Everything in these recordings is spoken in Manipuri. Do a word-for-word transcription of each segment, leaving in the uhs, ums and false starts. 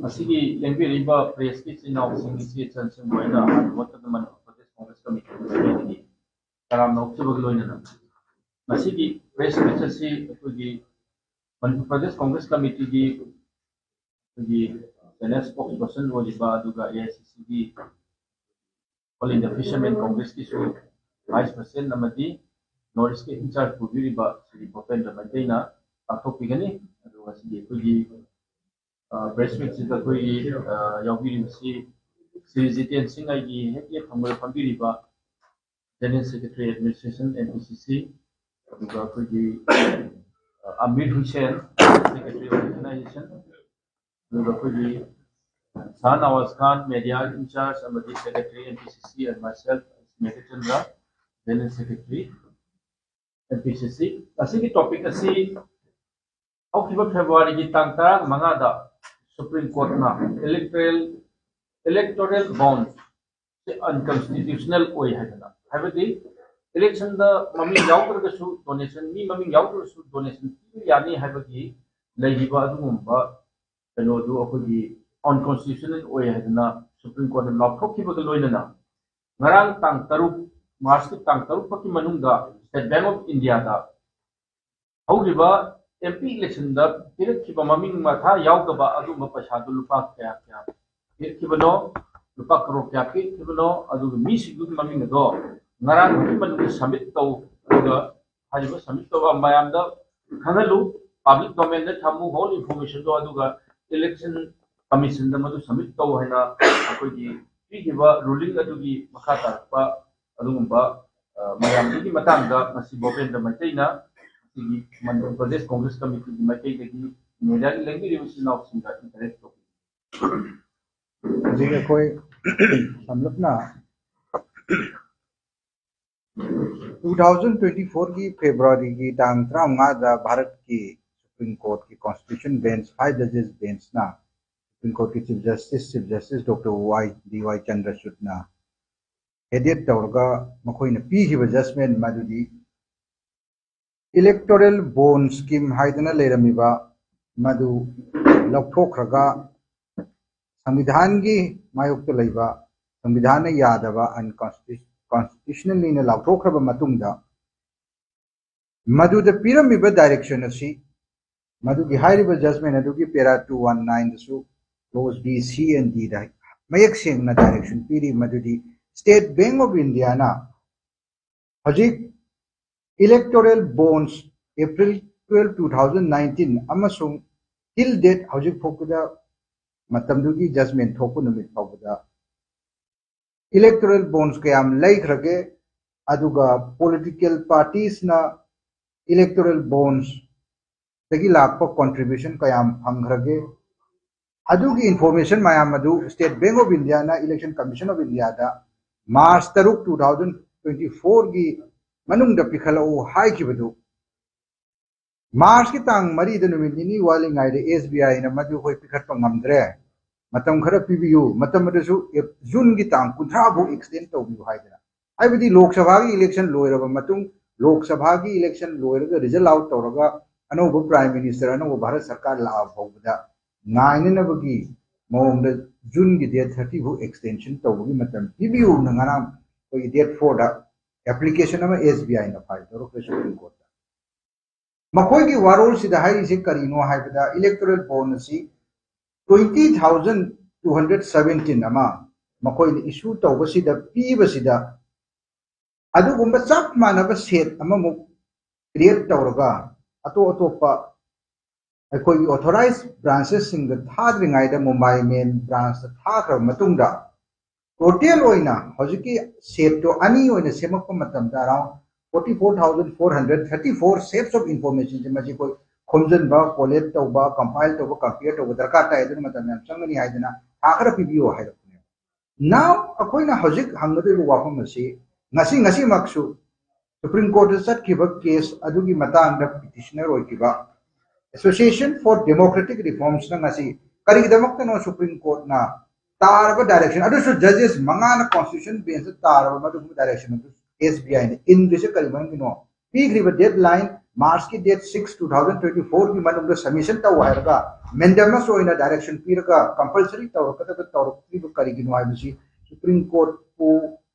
ꯃꯁꯤꯒꯤ ꯂꯦꯡꯕꯤꯔꯤꯕ ꯄ꯭ꯔꯦꯁꯀꯤ ꯏꯆꯤꯟ ꯏꯅꯥꯎꯁꯤꯡ, ꯏꯆꯦ ꯏꯆꯟꯁꯤꯡꯕꯨ ꯑꯩꯅ ꯑꯍꯥꯟꯕ ꯃꯛꯇꯗ ꯃꯅꯤꯄꯨꯔ ꯄ꯭ꯔꯗꯦꯁ ꯀꯣꯡꯒ꯭ꯔꯦꯁ ꯀꯃꯤꯇꯤꯒꯤ ꯃꯥꯏꯀꯩꯗꯒꯤ ꯇꯔꯥꯝꯅ ꯑꯣꯛꯆꯕꯒ ꯂꯣꯏꯅꯅ ꯉꯁꯤꯒꯤ ꯄ꯭ꯔꯦꯁ ꯃꯤꯠ ꯑꯁꯤ ꯑꯩꯈꯣꯏꯒꯤ ꯃꯅꯤꯄꯨꯔ ꯄ꯭ꯔꯗꯦꯁ ꯀꯣꯡꯒ꯭ꯔꯦꯁ ꯀꯃꯤꯇꯤꯒꯤ ꯑꯩꯈꯣꯏꯒꯤ ꯖꯦꯅꯔꯦꯜ ꯁ꯭ꯄꯣꯛꯁ ꯄꯔꯁꯟ ꯑꯣꯏꯔꯤꯕ, ꯑꯗꯨꯒ ꯑꯦ ꯑꯥꯏ ꯁꯤ ꯁꯤꯒꯤ ꯑꯣꯜ ꯏꯟꯗꯤꯌꯥ ꯐꯤꯁꯔꯃꯦꯟ ꯀꯣꯡꯒ꯭ꯔꯦꯁꯀꯤꯁꯨ ꯚꯥꯏꯁ ꯄ꯭ꯔꯁꯤꯗꯦꯟꯠ ꯑꯃꯗꯤ ꯅꯣꯔꯠ ꯏꯁꯀꯤ ꯏꯟꯆꯥꯔꯖ ꯄꯨꯕꯤꯔꯤꯕ ꯁ꯭ꯔꯤ ꯚꯨꯄꯦꯟꯗ꯭ꯔ ꯃꯩꯇꯩꯅ ꯄꯥꯡꯊꯣꯛꯄꯤꯒꯅꯤ꯫ ꯑꯗꯨꯒ ꯉꯁꯤꯗꯤ ꯑꯩꯈꯣꯏꯒꯤ ꯄ꯭ꯔꯦꯁ ꯃꯤꯠꯁꯤꯗ ꯑꯩꯈꯣꯏꯒꯤ ꯑ, ꯌꯥꯎꯕꯤꯔꯤꯕꯁꯤ ꯁ꯭ꯔꯤ ꯖꯤꯇꯦꯟ ꯁꯤꯡ, ꯑꯩꯒꯤ ꯍꯦꯛ ꯌꯦꯠ ꯊꯪꯕꯗ ꯐꯝꯕꯤꯔꯤꯕ general secretary administration, M P C C, ꯑꯗꯨꯒ ꯑꯩꯈꯣꯏꯒꯤ ꯑ, ꯑꯃꯤꯔ ꯍꯨꯁꯦꯟ, ꯁꯦꯀ꯭ꯔꯦꯇꯔꯤ ꯑꯣꯔꯒꯅꯥꯏꯖꯦꯁꯟ, ꯑꯗꯨꯒ ꯑꯩꯈꯣꯏꯒꯤ ꯁꯍꯥ ꯅꯋꯥꯖ ꯈꯥꯟ, ꯃꯦꯗꯤꯌꯥ ꯏꯟꯆꯥꯔꯖ ꯑꯃꯗꯤ secretary, M P C C, and myself, Meghachandra, general secretary, M P C C. ꯉꯁꯤꯒꯤ ꯇꯣꯄꯤꯛ ꯑꯁꯤ ꯍꯧꯈꯤꯕ ꯐꯦꯕ꯭ꯔꯨꯋꯥꯔꯤꯒꯤ ꯇꯥꯡ ꯇꯔꯥꯃꯉꯥꯗ ꯁꯨꯄ꯭ꯔꯤꯝ ꯀꯣꯔꯠꯅ ꯏꯂꯦꯛꯇꯣꯔꯦꯜ ꯏꯂꯦꯛꯇꯣꯔꯦꯜ ꯕꯣꯟꯁ ꯑꯟꯀꯟꯁꯇꯤꯇ꯭ꯌꯨꯁꯅꯦꯜ ꯑꯣꯏ ꯍꯥꯏꯗꯅ, ꯍꯥꯏꯕꯗꯤ ꯏꯂꯦꯛꯁꯟꯗ ꯃꯃꯤꯡ ꯌꯥꯎꯗ꯭ꯔꯒꯁꯨ ꯗꯣꯅꯦꯁꯟ, ꯃꯤ ꯃꯃꯤꯡ ꯌꯥꯎꯗ꯭ꯔꯒꯁꯨ ꯗꯣꯅꯦꯁꯟ ꯄꯤꯕ ꯌꯥꯅꯤ ꯍꯥꯏꯕꯒꯤ ꯂꯩꯔꯤꯕ ꯑꯗꯨꯒꯨꯝꯕ ꯀꯩꯅꯣꯗꯨ ꯑꯩꯈꯣꯏꯒꯤ ꯑꯟꯀꯟꯁꯇꯤꯇ꯭ꯌꯨꯁꯅꯦꯜ ꯑꯣꯏ ꯍꯥꯏꯗꯅ ꯁꯨꯄ꯭ꯔꯤꯝ ꯀꯣꯔꯠꯅ ꯂꯥꯎꯊꯣꯛꯈꯤꯕꯒ ꯂꯣꯏꯅꯅ ꯉꯔꯥꯡ ꯇꯥꯡ ꯇꯔꯨꯛ, ꯃꯥꯔꯆꯀꯤ ꯇꯥꯡ ꯇꯔꯨꯛ ꯐꯥꯎꯒꯤ ꯃꯅꯨꯡꯗ ꯁ꯭ꯇꯦꯠ ꯕꯦꯡꯛ ꯑꯣꯐ ꯏꯟꯗꯤꯌꯥꯗ ꯍꯧꯔꯤꯕ ꯑꯦꯝ ꯄꯤ ꯏꯂꯦꯛꯁꯟꯗ ꯄꯤꯔꯛꯈꯤꯕ ꯃꯃꯤꯡ ꯃꯊꯥ ꯌꯥꯎꯗꯕ ꯑꯗꯨꯒꯨꯝꯕ ꯄꯩꯁꯥꯗꯨ ꯂꯨꯄꯥ ꯀꯌꯥ ꯀꯌꯥ ꯄꯤꯔꯛꯈꯤꯕꯅꯣ, ꯂꯨꯄꯥ ꯀꯔꯣꯔ ꯀꯌꯥ ꯄꯤꯔꯛꯈꯤꯕꯅꯣ, ꯑꯗꯨꯒ ꯃꯤꯁꯤꯡꯗꯨꯒꯤ ꯃꯃꯤꯡ ꯑꯗꯣ ꯉꯔꯥꯡ ꯐꯥꯎꯒꯤ ꯃꯅꯨꯡꯗ ꯁꯕꯃꯤꯠ ꯇꯧ, ꯑꯗꯨꯒ ꯍꯥꯏꯔꯤꯕ ꯁꯕꯃꯤꯠ ꯇꯧꯕ ꯃꯌꯥꯝꯗ ꯈꯪꯍꯜꯂꯨ, ꯄꯕ꯭ꯂꯤꯛ ꯗꯣꯃꯦꯟꯗ ꯊꯝꯃꯨ ꯍꯣꯜ ꯏꯟꯐꯣꯔꯃꯦꯁꯟꯗꯣ, ꯑꯗꯨꯒ ꯏꯂꯦꯛꯁꯟ ꯀꯃꯤꯁꯟꯗ ꯃꯗꯨ ꯁꯕꯃꯤꯠ ꯇꯧ ꯍꯥꯏꯅ ꯑꯩꯈꯣꯏꯒꯤ ꯄꯤꯈꯤꯕ ꯔꯨꯂꯤꯡ ꯑꯗꯨꯒꯤ ꯃꯈꯥ ꯇꯥꯔꯛꯄ ꯑꯗꯨꯒꯨꯝꯕ ꯑ, ꯃꯌꯥꯝꯗꯨꯒꯤ ꯃꯇꯥꯡꯗ ꯉꯁꯤ ꯚꯨꯄꯦꯟꯗ꯭ꯔ ꯃꯩꯇꯩꯅ ꯉꯁꯤꯒꯤ ꯃꯅꯤꯄꯨꯔ ꯄ꯭ꯔꯗꯦꯁ ꯀꯣꯡꯒ꯭ꯔꯦꯁ ꯀꯃꯤꯇꯤꯒꯤ ꯃꯥꯏꯀꯩꯗꯒꯤ ꯃꯦꯗꯤꯌꯥꯒꯤ ꯂꯦꯡꯕꯤꯔꯤꯕ ꯏꯆꯤꯟ ꯏꯅꯥꯎꯁꯤꯡꯗ ꯏꯟꯇꯔꯦꯛ ꯇꯧꯕꯤ꯫ ꯍꯧꯖꯤꯛ ꯑꯩꯈꯣꯏ ꯁꯝꯂꯞꯅ ꯇꯨ ꯊꯥꯎꯖꯟ ꯇ꯭ꯋꯦꯟꯇꯤ ꯐꯣꯔꯒꯤ ꯐꯦꯕ꯭ꯔꯨꯋꯥꯔꯤꯒꯤ ꯇꯥꯡ ꯇꯔꯥꯃꯉꯥꯗ ꯚꯥꯔꯠꯀꯤ ꯁꯨꯄ꯭ꯔꯤꯝ ꯀꯣꯔꯠꯀꯤ ꯀꯣꯟꯁꯇꯤꯇ꯭ꯌꯨꯁꯟ ꯕꯦꯟꯆ, ꯐꯥꯏꯚ ꯖꯖꯦꯁ ꯕꯦꯟꯆꯅ ꯁꯨꯄ꯭ꯔꯤꯝ ꯀꯣꯔꯠꯀꯤ chief justice, chief justice doctor Y D Y ꯆꯟꯗ꯭ꯔꯆꯨꯗꯅ ꯍꯦꯗꯦꯠ ꯇꯧꯔꯒ ꯃꯈꯣꯏꯅ ꯄꯤꯈꯤꯕ ꯖꯁꯃꯦꯟ ꯃꯗꯨꯗꯤ ꯏꯂꯦꯛꯇꯣꯔꯦꯜ ꯕꯣꯟ ꯁ꯭ꯀꯤꯝ ꯍꯥꯏꯗꯅ ꯂꯩꯔꯝꯃꯤꯕ ꯃꯗꯨ ꯂꯧꯊꯣꯛꯈ꯭ꯔꯒ ꯁꯪꯕꯤꯙꯥꯟꯒꯤ ꯃꯥꯌꯣꯛꯇ ꯂꯩꯕ, ꯁꯪꯕꯤꯙꯥꯟꯅ ꯌꯥꯗꯕ, unconstitutionally ꯂꯥꯎꯊꯣꯛꯈ꯭ꯔꯕ ꯃꯇꯨꯡꯗ ꯃꯗꯨꯗ ꯄꯤꯔꯝꯃꯤꯕ direction ꯑꯁꯤ, ꯃꯗꯨꯒꯤ ꯍꯥꯏꯔꯤꯕ judgment ꯑꯗꯨꯒꯤ para two one nine ꯗꯁꯨ clause B, C and D ꯗ ꯃꯌꯦꯛ ꯁꯦꯡꯅ direction ꯄꯤꯔꯤ, ꯃꯗꯨꯗꯤ State Bank of Indiaꯅ ꯍꯧꯖꯤꯛ electoral bonds April twelve, two thousand nineteen ꯑꯃꯁꯨꯡ till date ꯍꯧꯖꯤꯛ ꯐꯥꯎꯕꯗ ꯃꯇꯝꯗꯨꯒꯤ judgment ꯊꯣꯛꯄ ꯅꯨꯃꯤꯠ ꯐꯥꯎꯕꯗ electoral bonds ꯀꯌꯥꯝ ꯂꯩꯈ꯭ꯔꯒꯦ, ꯑꯗꯨꯒ political parties ꯅ electoral bonds ꯗꯒꯤ ꯂꯥꯛꯄ contribution ꯀꯌꯥꯝ ꯐꯪꯈ꯭ꯔꯒꯦ, ꯑꯗꯨꯒꯤ information ꯃꯌꯥꯝ ꯑꯗꯨ State Bank of Indiaꯅ Election Commission of Indiaꯗ March ꯇꯔꯨꯛ, two thousand twenty fourꯒꯤ ꯃꯅꯨꯡꯗ ꯄꯤꯈꯠꯂꯛꯎ ꯍꯥꯏꯈꯤꯕꯗꯨ, Marchꯀꯤ ꯇꯥꯡ ꯃꯔꯤꯗ, ꯅꯨꯃꯤꯠ ꯅꯤꯅꯤ ꯋꯥꯠꯂꯤꯉꯩꯗ SBIꯅ ꯃꯗꯨ ꯑꯩꯈꯣꯏ ꯄꯤꯈꯠꯄ ꯉꯝꯗ꯭ꯔꯦ, ꯃꯇꯝ ꯈꯔ ꯄꯤꯕꯤꯌꯨ, ꯃꯇꯝ ꯑꯗꯨꯁꯨ Juneꯒꯤ ꯇꯥꯡ ꯀꯨꯟꯊ꯭ꯔꯥ ꯐꯥꯎ extend ꯇꯧꯕꯤꯌꯨ ꯍꯥꯏꯗꯅ꯫ ꯍꯥꯏꯕꯗꯤ ꯂꯣꯛ ꯁꯚꯥꯒꯤ election ꯂꯣꯏꯔꯕ ꯃꯇꯨꯡ, ꯂꯣꯛ ꯁꯚꯥꯒꯤ election ꯂꯣꯏꯔꯒ result out ꯇꯧꯔꯒ ꯑꯅꯧꯕ Prime Minister, ꯑꯅꯧꯕ ꯚꯥꯔꯠ ꯁꯔꯀꯥꯔ ꯂꯥꯛꯑ ꯐꯥꯎꯕꯗ ꯉꯥꯏꯅꯅꯕꯒꯤ ꯃꯑꯣꯡꯗ Juneꯒꯤ date thirty ꯐꯥꯎ extension ꯇꯧꯕꯒꯤ ꯃꯇꯝ ꯄꯤꯕꯤꯌꯨꯅ ꯉꯔꯥꯡ ꯑꯩꯈꯣꯏꯒꯤ date fourꯗ application ꯑꯃ SBIꯅ file ꯇꯧꯔꯛꯈ꯭ꯔꯦ Supreme Courtꯇ꯫ ꯃꯈꯣꯏꯒꯤ ꯋꯥꯔꯣꯜꯁꯤꯗ ꯍꯥꯏꯔꯤꯁꯦ ꯀꯔꯤꯅꯣ ꯍꯥꯏꯕꯗ, electoral bond ꯑꯁꯤ twenty thousand two hundred seventeen ꯑꯃ ꯃꯈꯣꯏꯅ issue ꯇꯧꯕꯁꯤꯗ, ꯄꯤꯕꯁꯤꯗ, ꯑꯗꯨꯒꯨꯝꯕ ꯆꯞ ꯃꯥꯟꯅꯕ set ꯑꯃꯃꯨꯛ create ꯇꯧꯔꯒ ꯑꯇꯣꯞ ꯑꯇꯣꯞꯄ ꯑꯩꯈꯣꯏꯒꯤ authorized branchesꯁꯤꯡꯗ ꯊꯥꯗ꯭ꯔꯤꯉꯩꯗ Mumbai main branchꯇ ꯊꯥꯈ꯭ꯔꯕ ꯃꯇꯨꯡꯗ, total ꯑꯣꯏꯅ ꯍꯧꯖꯤꯛꯀꯤ setꯇꯣ ꯑꯅꯤ ꯑꯣꯏꯅ ꯁꯦꯝꯃꯛꯄ ꯃꯇꯝꯗ around forty four thousand four hundred thirty four sets of informationꯁꯦ ꯃꯁꯤ ꯑꯩꯈꯣꯏ ꯈꯣꯝꯖꯤꯟꯕ, collate ꯇꯧꯕ, compile ꯇꯧꯕ, compare ꯇꯧꯕ ꯗꯔꯀꯥꯔ ꯇꯥꯏ꯫ ꯑꯗꯨꯅ ꯃꯇꯝ ꯌꯥꯝ ꯆꯪꯒꯅꯤ ꯍꯥꯏꯗꯅ ꯊꯥ ꯈꯔ ꯄꯤꯕꯤꯌꯨ ꯍꯥꯏꯔꯛꯄꯅꯦꯕ꯫ Now ꯑꯩꯈꯣꯏꯅ ꯍꯧꯖꯤꯛ ꯍꯪꯒꯗꯧꯔꯤꯕ ꯋꯥꯐꯝ ꯑꯁꯤ, ꯉꯁꯤ, ꯉꯁꯤꯃꯛꯁꯨ Supreme Courtꯇ ꯆꯠꯈꯤꯕ case ꯑꯗꯨꯒꯤ ꯃꯇꯥꯡꯗ petitioner ꯑꯣꯏꯈꯤꯕ Association for Democratic Reformsꯅ ꯉꯁꯤ ꯀꯔꯤꯒꯤꯗꯃꯛꯇꯅꯣ Supreme Courtꯅ ꯇꯥꯔꯕ direction, ꯑꯗꯨꯁꯨ judges ꯃꯉꯥꯅ constitution benchꯇ ꯇꯥꯔꯕ ꯃꯗꯨꯒꯨꯝꯕ direction ꯑꯗꯨ SBIꯅ ꯏꯟꯗ꯭ꯔꯤꯁꯦ ꯀꯔꯤ ꯃꯔꯝꯒꯤꯅꯣ? ꯄꯤꯈ꯭ꯔꯤꯕ deadline March ꯀꯤ date six, two thousand twenty four ꯒꯤ ꯃꯅꯨꯡꯗ submission ꯇꯧ ꯍꯥꯏꯔꯒ mandamus ꯑꯣꯏꯅ direction ꯄꯤꯔꯒ compulsory ꯇꯧꯔꯛꯀꯗꯕ ꯇꯧꯔꯛꯇ꯭ꯔꯤꯕ ꯀꯔꯤꯒꯤꯅꯣ ꯍꯥꯏꯕꯁꯤ Supreme Court ꯄꯨ